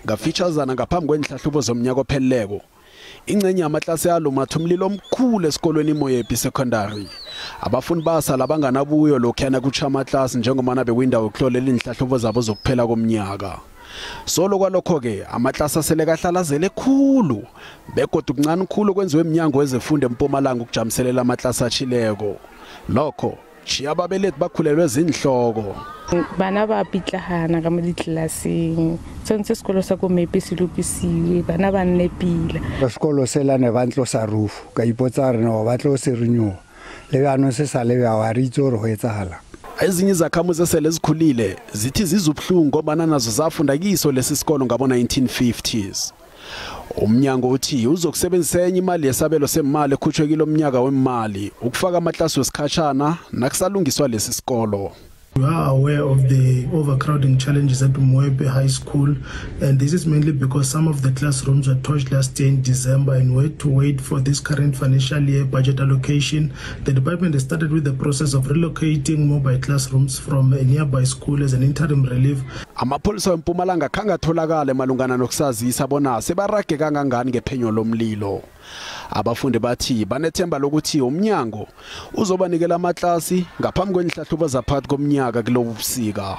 Ngafitshazana ngaphambi kwenhlahlubo zomnyaka opheleleko, ingcenye yamatlasi alumatha umlilo omkhulu esikolweni iMoyepi Secondary. Abafundi basala banganabuyo lokhuyana kutsha amatlasi njengomana bekuyindawo yokuhlolela iinhlahlubo zabo zokuphela komnyaka. Solo kwalokho-ke amatlasi asele kahlalazele khulu begodu kuncane khulu kwenziwe emnyango wezefundo eMpumalanga ukujamiselela amatlasi atjhileko. Lokho tshiya ababelethi bakhulelwe zinhloko. Bana ba pitlagana ka mo ditlelaseng, tshwanetse sekolo sa ko Mepe se lokisiwe, bana ba nne pila. Sekolo sela ne ba ntlosa roof, ka ipotsa re no ba tlo se renew le jaanong se sa le bjao, a re itse gore go etsagalang. Ezinye izakhamuzi esele zikhulile zithi zizwa ubuhlungu ngombana nazo zafunda kiso lesi sikolo ngabo-1950s. Umnyango uthi uzokusebenzisa enye imali yesabelo semali ekhutshwe kilo mnyaka wemali ukufaka amatlasi wesikhatshana nakusalungiswa lesi sikolo. We are aware of the overcrowding challenges at Moepi High School, and this is mainly because some of the classrooms were torched last year in December and we had to wait for this current financial year budget allocation. The department has started with the process of relocating mobile classrooms from a nearby school as an interim relief. Amapholisa weMpumalanga khange atholakale malungana nokusazisa bona sebarage kangangani ngephenyo lomlilo. Abafundi bathi banethemba lokuthi umnyango uzobanikela amatlasi ngaphambi kwenhlahlubo zaphakathi komnyaka kulobu busika.